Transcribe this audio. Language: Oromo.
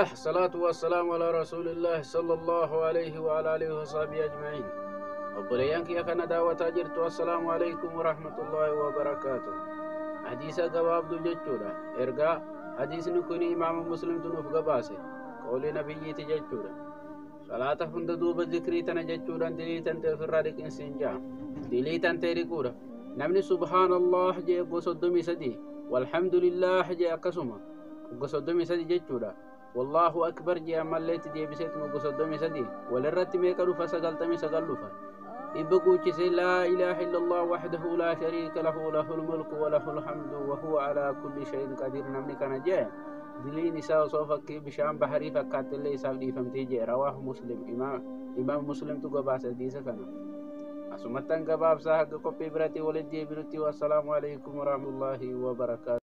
Bismillah, salaatu wassalaamu ala rasuulillah sallallahu alayhi wa ala alihi wa sahbihi ajma'iin. Obboleeyyan kiyya kana daawwataa jirtu, assalaamu alaykum wa rahmatullahi wa barakaatuh. Hadiisa gabaabduu jechuudha. Ergaa hadiisni kun Imaama Muslimtu nuuf gabaase. Qawlii nabiyyiiti jechuudha. Salaata hunda duuba zikrii tana jechuudhaan dilii tante ofirraa dhiqinsiin ja'a. Dilii tantee dhiquudha. Namni subhaanallah jee 33, walhamdulillah jee akkasuma 33 jechuudha. Wallaahu akbar jee ammallee itti deebiseetuma 33, walirratti meeqa dhufa? 99 dhufa. Dhibba guuchisee laa ilaaha illallah wahdahu laa shariika lahu lahul mulku wa lahul hamdu wa huwa alaa kulli shay'in qadiir, namni kana jee diliin isaa osoo fakkii bishaan baharii fakkaattillee isaaf dhiifamtii jee. Rawaahu Muslim, Imaam Muslimtu gabaase hadiisa kana. Asumattan gabaabsaa, haga qophii biratti walitti deebinutti, wassalaamu alaikum warahmatullaahi wabarakaatu.